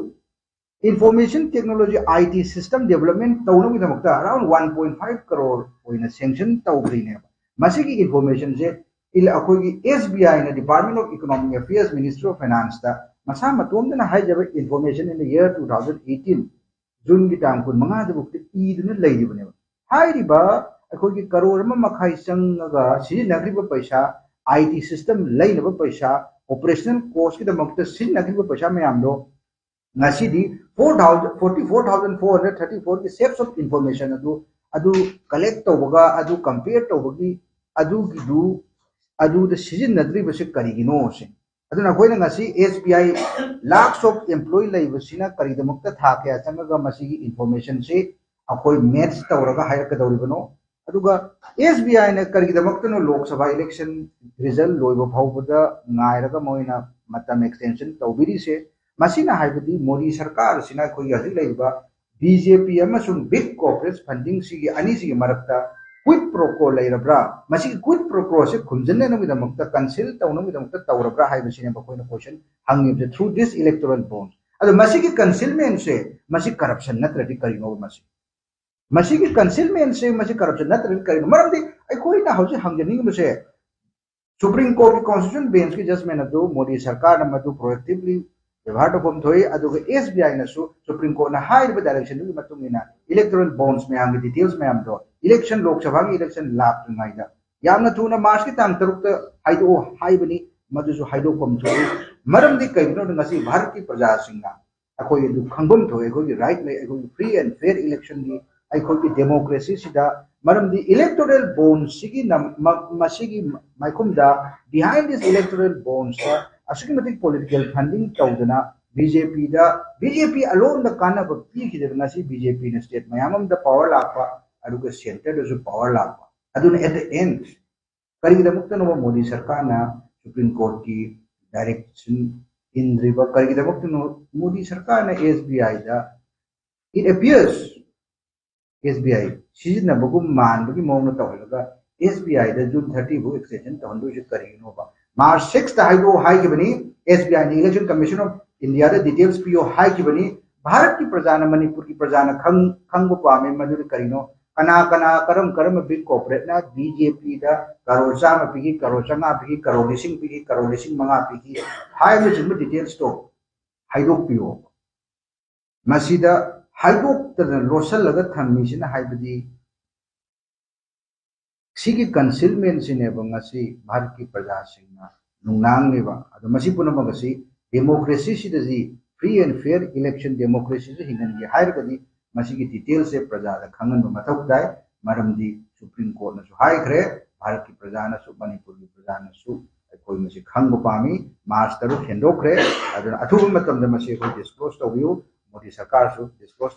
information technology, I T system development ꯇꯧꯅꯕꯒꯤꯗꯃꯛꯇ around one point five crore ꯑꯣꯏꯅ ꯁꯦꯡꯁꯟ ꯇꯧꯈ꯭ꯔꯤꯅꯦꯕ꯫ ꯃꯁꯤꯒꯤ ꯏꯟꯐꯣꯔꯃꯦꯁꯟꯁꯦ ꯑꯩꯈꯣꯏꯒꯤ ꯑꯦꯁ ꯕꯤ ꯑꯥꯏꯅ department of economic affairs, ministry of ꯐꯥꯏꯅꯥꯟꯁꯇ ꯃꯁꯥ ꯃꯇꯣꯝꯗꯅ ꯍꯥꯏꯖꯕ information in the year two thousand eighteen ꯖꯨꯟꯒꯤ ꯇꯥꯡ ꯀꯨꯟ ꯃꯉꯥꯗꯕꯨꯛꯇ ꯏꯗꯨꯅ ꯂꯩꯔꯤꯕꯅꯦꯕ꯫ ꯍꯥꯏꯔꯤꯕ ꯑꯩꯈꯣꯏꯒꯤ ꯀꯔꯣꯔ ꯑꯃ ꯃꯈꯥꯏ ꯆꯪꯉꯒ ꯁꯤꯖꯤꯟꯅꯈ꯭ꯔꯤꯕ ꯄꯩꯁꯥ, ꯑꯥꯏ ꯇꯤ ꯁꯤꯁꯇꯦꯝ ꯂꯩꯅꯕ ꯄꯩꯁꯥ, ꯑꯣꯄꯔꯦꯁꯅꯦꯜ ꯀꯣꯁꯀꯤꯗꯃꯛꯇ ꯁꯤꯖꯤꯟꯅꯈ꯭ꯔꯤꯕ ꯄꯩꯁꯥ ꯃꯌꯥꯝꯗꯣ ꯉꯁꯤꯗꯤ four thousand, forty four thousand four hundred thirty ꯐꯣꯔꯒꯤ ꯁꯦꯠꯁ ꯑꯣꯐ ꯏꯟꯐꯣꯔꯃꯦꯁꯟ ꯑꯗꯨ, ꯑꯗꯨ ꯀꯂꯦꯛ ꯇꯧꯕꯒ ꯑꯗꯨ ꯀꯝꯄꯤꯌꯔ ꯇꯧꯕꯒꯤ ꯑꯗꯨꯒꯤꯗꯨ, ꯑꯗꯨꯗ ꯁꯤꯖꯤꯟꯅꯗ꯭ꯔꯤꯕꯁꯦ ꯀꯔꯤꯒꯤꯅꯣ ꯁꯦ꯫ ꯑꯗꯨꯅ ꯑꯩꯈꯣꯏꯅ ꯉꯁꯤ S B I lakhs of employee ꯂꯩꯕꯁꯤꯅ ꯀꯔꯤꯒꯤꯗꯃꯛꯇ ꯊꯥ ꯀꯌꯥ ꯆꯪꯉꯒ ꯃꯁꯤꯒꯤ ꯏꯟꯐꯣꯔꯃꯦꯁꯟꯁꯤ ꯑꯩꯈꯣꯏ ꯃꯦꯠꯆ ꯇꯧꯔꯒ ꯍꯥꯏꯔꯛꯀꯗꯧꯔꯤꯕꯅꯣ? ꯑꯗꯨꯒ ꯑꯦꯁ ꯕꯤ ꯑꯥꯏꯅ ꯀꯔꯤꯒꯤꯗꯃꯛꯇꯅꯣ ꯂꯣꯛ ꯁꯚꯥ ꯏꯂꯦꯛꯁꯟ ꯔꯤꯖꯜ ꯂꯣꯏꯕ ꯐꯥꯎꯕꯗ ꯉꯥꯏꯔꯒ ꯃꯣꯏꯅ ꯃꯇꯝ ꯑꯦꯛꯁꯇꯦꯟꯁꯟ ꯇꯧꯕꯤꯔꯤꯁꯦ? ꯃꯁꯤꯅ ꯍꯥꯏꯕꯗꯤ ꯃꯣꯗꯤ ꯁꯔꯀꯥꯔ ꯑꯁꯤꯅ ꯑꯩꯈꯣꯏꯒꯤ ꯍꯧꯖꯤꯛ ꯂꯩꯔꯤꯕ ꯕꯤ ꯖꯦ ꯄꯤ ꯑꯃꯁꯨꯡ ꯕꯤꯛ ꯀꯣꯔꯄꯣꯔꯦꯠ ꯐꯟꯗꯤꯡꯁꯤꯒꯤ ꯑꯅꯤꯁꯤꯒꯤ ꯃꯔꯛꯇ ꯀ꯭ꯋꯤꯠ ꯄ꯭ꯔꯣꯀꯣ ꯂꯩꯔꯕ꯭ꯔꯥ? ꯃꯁꯤꯒꯤ ꯀ꯭ꯋꯤꯠ ꯄ꯭ꯔꯣꯀꯣꯁꯦ ꯈꯨꯝꯖꯤꯟꯅꯅꯕꯒꯤꯗꯃꯛꯇ, ꯀꯟꯁꯤꯜ ꯇꯧꯅꯕꯒꯤꯗꯃꯛꯇ ꯇꯧꯔꯕ꯭ꯔꯥ ꯍꯥꯏꯕꯁꯤꯅꯦꯕ ꯑꯩꯈꯣꯏꯅ ꯀꯣꯏꯁꯟ ꯍꯪꯉꯤꯕꯁꯦ through this electoral bond꯫ ꯑꯗꯣ ꯃꯁꯤꯒꯤ ꯀꯟꯁꯤꯜꯃꯦꯟꯁꯦ, ꯃꯁꯤ ꯀꯔꯞꯁꯟ ꯅꯠꯇ꯭ꯔꯗꯤ ꯀꯔꯤꯅꯣꯕ ꯃꯁꯤ? ꯃꯁꯤꯒꯤ ꯀꯟꯁꯤꯜꯃꯦꯟꯁꯦ, ꯃꯁꯤ ꯀꯔꯞꯁꯟ ꯅꯠꯇ꯭ꯔꯗꯤ ꯀꯔꯤꯅꯣ? ꯃꯔꯝꯗꯤ ꯑꯩꯈꯣꯏꯅ ꯍꯧꯖꯤꯛ ꯍꯪꯖꯅꯤꯡꯉꯤꯕꯁꯦ, ꯁꯨꯄ꯭ꯔꯤꯝ ꯀꯣꯔꯠꯀꯤ ꯀꯣꯟꯁꯇꯤꯇ꯭ꯌꯨꯁꯟ ꯕꯦꯟꯁꯀꯤ ꯖꯖꯃꯦꯟ ꯑꯗꯨ ꯃꯣꯗꯤ ꯁꯔꯀꯥꯔꯅ ꯃꯗꯨ ꯄ꯭ꯔꯣꯑꯦꯛꯇꯤꯚꯂꯤ ꯕꯦꯕꯥꯔ ꯇꯧꯐꯝ ꯊꯣꯛꯏ, ꯑꯗꯨꯒ ꯑꯦꯁ ꯕꯤ ꯑꯥꯏꯅꯁꯨ ꯁꯨꯄ꯭ꯔꯤꯝ ꯀꯣꯔꯠꯅ ꯍꯥꯏꯔꯤꯕ ꯗꯥꯏꯔꯦꯛꯁꯟꯗꯨꯒꯤ ꯃꯇꯨꯡ ꯏꯟꯅ ꯏꯂꯦꯛꯇꯣꯔꯦꯜ ꯕꯣꯟꯁ ꯃꯌꯥꯝꯒꯤ ꯗꯤꯇꯦꯜꯁ ꯃꯌꯥꯝꯗꯣ ꯏꯂꯦꯛꯁꯟ, ꯂꯣꯛ ꯁꯚꯥꯒꯤ ꯏꯂꯦꯛꯁꯟ ꯂꯥꯛꯇ꯭ꯔꯤꯉꯩꯗ ꯌꯥꯝꯅ ꯊꯨꯅ ꯃꯥꯔꯆꯀꯤ ꯇꯥꯡ ꯇꯔꯨꯛꯇ ꯍꯥꯏꯗꯣꯛꯑꯣ ꯍꯥꯏꯕꯅꯤ, ꯃꯗꯨꯁꯨ ꯍꯥꯏꯗꯣꯛꯐꯝ ꯊꯣꯛꯏ꯫ ꯃꯔꯝꯗꯤ ꯀꯩꯒꯤꯅꯣꯗ ꯉꯁꯤ ꯚꯥꯔꯠꯀꯤ ꯄ꯭ꯔꯖꯥꯁꯤꯡꯅ ꯑꯩꯈꯣꯏ ꯑꯗꯨ ꯈꯪꯐꯝ ꯊꯣꯛꯏ, ꯑꯩꯈꯣꯏꯒꯤ ꯔꯥꯏꯠ ꯂꯩ, ꯑꯩꯈꯣꯏꯒꯤ ꯐ꯭ꯔꯤ ꯑꯦꯟ ꯐꯦꯌꯔ ꯏꯂꯦꯛꯁꯟꯒꯤ ꯑꯩꯈꯣꯏꯒꯤ ꯗꯦꯃꯣꯀ꯭ꯔꯦꯁꯤꯁꯤꯗ꯫ ꯃꯔꯝꯗꯤ ꯏꯂꯦꯛꯇꯣꯔꯦꯜ ꯕꯣꯟꯁꯤꯒꯤ ꯅꯝ-, ꯃ-, ꯃꯁꯤꯒꯤ ꯃꯥꯏꯈꯨꯝꯗ, behind this electoral bondsꯇ ꯑꯁꯨꯛꯀꯤ ꯃꯇꯤꯛ ꯄꯣꯂꯤꯇꯤꯀꯦꯜ ꯐꯟꯗꯤꯡ ꯇꯧꯗꯅ ꯕꯤ ꯖꯦ ꯄꯤꯗ, ꯕꯤ ꯖꯦ ꯄꯤ ꯑꯂꯣꯟꯗ ꯀꯥꯟꯅꯕ ꯄꯤꯈꯤꯗꯅ ꯉꯁꯤ ꯕꯤ ꯖꯦ ꯄꯤꯅ ꯁ꯭ꯇꯦꯠ ꯃꯌꯥꯝ ꯑꯃꯗ ꯄꯥꯋꯔ ꯂꯥꯛꯄ, ꯑꯗꯨꯒ ꯁꯦꯟꯇꯔꯗꯁꯨ ꯄꯥꯋꯔ ꯂꯥꯛꯄ꯫ ꯑꯗꯨꯅ at the end ꯀꯔꯤꯒꯤꯗꯃꯛꯇꯅꯣꯕ ꯃꯣꯗꯤ ꯁꯔꯀꯥꯔꯅ ꯁꯨꯄ꯭ꯔꯤꯝ ꯀꯣꯔꯠꯀꯤ ꯗꯥꯏꯔꯦꯛꯁꯟ ꯏꯟꯗ꯭ꯔꯤꯕ ꯀꯔꯤꯒꯤꯗꯃꯛꯇꯅꯣ? ꯃꯣꯗꯤ ꯁꯔꯀꯥꯔꯅ ꯑꯦꯁ ꯕꯤ ꯑꯥꯏꯗ, it appears, S B I ꯁꯤꯖꯤꯟꯅꯕꯒꯨꯝ ꯃꯥꯟꯕꯒꯤ ꯃꯑꯣꯡꯗ ꯇꯧꯍꯜꯂꯒ ꯑꯦꯁ ꯕꯤ ꯑꯥꯏꯗ ꯖꯨꯟ ꯊꯥꯔꯇꯤ ꯐꯥꯎ ꯑꯦꯛꯁꯇꯦꯟꯁꯟ ꯇꯧꯍꯟꯗꯣꯏꯁꯦ ꯀꯔꯤꯒꯤꯅꯣꯕ? ꯃꯥꯔꯆ ꯁꯤꯛꯁꯇ ꯍꯥꯏꯗꯣꯛꯑꯣ ꯍꯥꯏꯈꯤꯕꯅꯤ, ꯑꯦꯁ ꯕꯤ ꯑꯥꯏꯅ Election Commission of Indiaꯗ ꯗꯤꯇꯦꯜꯁ ꯄꯤꯌꯣ ꯍꯥꯏꯈꯤꯕꯅꯤ꯫ ꯚꯥꯔꯠꯀꯤ ꯄ꯭ꯔꯖꯥꯅ, ꯃꯅꯤꯄꯨꯔꯒꯤ ꯄ꯭ꯔꯖꯥꯅ ꯈꯪ-, ꯈꯪꯕ ꯄꯥꯝꯃꯤ꯫ ꯃꯗꯨꯗꯤ ꯀꯔꯤꯅꯣ? ꯀꯅꯥ ꯀꯅꯥ, ꯀꯔꯝ ꯀꯔꯝꯕ ꯕꯤꯒ ꯀꯣꯔꯄꯣꯔꯦꯠꯅ ꯕꯤ ꯖꯦ ꯄꯤꯗ ꯀꯔꯣꯔ ꯆꯥꯝꯃ ꯄꯤꯈꯤ, ꯀꯔꯣꯔ ꯆꯥꯝꯃꯉꯥ ꯄꯤꯈꯤ, ꯀꯔꯣꯔ ꯂꯤꯁꯤꯡ ꯄꯤꯈꯤ, ꯀꯔꯣꯔ ꯂꯤꯁꯤꯡ ꯃꯉꯥ ꯄꯤꯈꯤ ꯍꯥꯏꯕꯅꯆꯤꯡꯕ ꯗꯤꯇꯦꯜꯁꯇꯣ ꯍꯥꯏꯗꯣꯛꯄꯤꯌꯣ꯫ ꯃꯁꯤꯗ ꯍꯥꯏꯗꯣꯛꯇꯅ ꯂꯣꯠꯁꯤꯜꯂꯒ ꯊꯝꯃꯤꯁꯤꯅ ꯍꯥꯏꯕꯗꯤ ꯁꯤꯒꯤ ꯀꯟꯁꯤꯜꯃꯦꯟꯁꯤꯅꯦꯕ ꯉꯁꯤ ꯚꯥꯔꯠꯀꯤ ꯄ꯭ꯔꯖꯥꯁꯤꯡꯅ ꯅꯨꯡꯅꯥꯡꯂꯤꯕ꯫ ꯑꯗꯣ ꯃꯁꯤ ꯄꯨꯝꯅꯃꯛ ꯑꯁꯤ ꯗꯦꯃꯣꯀ꯭ꯔꯦꯁꯤꯁꯤꯗꯁꯤ, free and fair election democracyꯁꯨ ꯍꯤꯡꯍꯟꯒꯦ ꯍꯥꯏꯔꯒꯗꯤ ꯃꯁꯤꯒꯤ ꯗꯤꯇꯦꯜꯁꯁꯦ ꯄ꯭ꯔꯖꯥꯗ ꯈꯪꯍꯟꯕ ꯃꯊꯧ ꯇꯥꯏ꯫ ꯃꯔꯝꯗꯤ ꯁꯨꯄ꯭ꯔꯤꯝ ꯀꯣꯔꯠꯅꯁꯨ ꯍꯥꯏꯈ꯭ꯔꯦ, ꯚꯥꯔꯠꯀꯤ ꯄ꯭ꯔꯖꯥꯅꯁꯨ, ꯃꯅꯤꯄꯨꯔꯒꯤ ꯄ꯭ꯔꯖꯥꯅꯁꯨ ꯑꯩꯈꯣꯏ ꯃꯁꯤ ꯈꯪꯕ ꯄꯥꯝꯃꯤ꯫ ꯃꯥꯔꯆ ꯇꯔꯨꯛ ꯍꯦꯟꯗꯣꯛꯈ꯭ꯔꯦ, ꯑꯗꯨꯅ ꯑꯊꯨꯕ ꯃꯇꯝꯗ ꯃꯁꯤ ꯑꯩꯈꯣꯏ ꯗꯤꯁꯀ꯭ꯂꯣꯁ ꯇꯧꯕꯤꯌꯨ꯫ ꯃꯣꯗꯤ ꯁꯔꯀꯥꯔꯁꯨ ꯗꯤꯁꯀ꯭ꯂꯣꯁ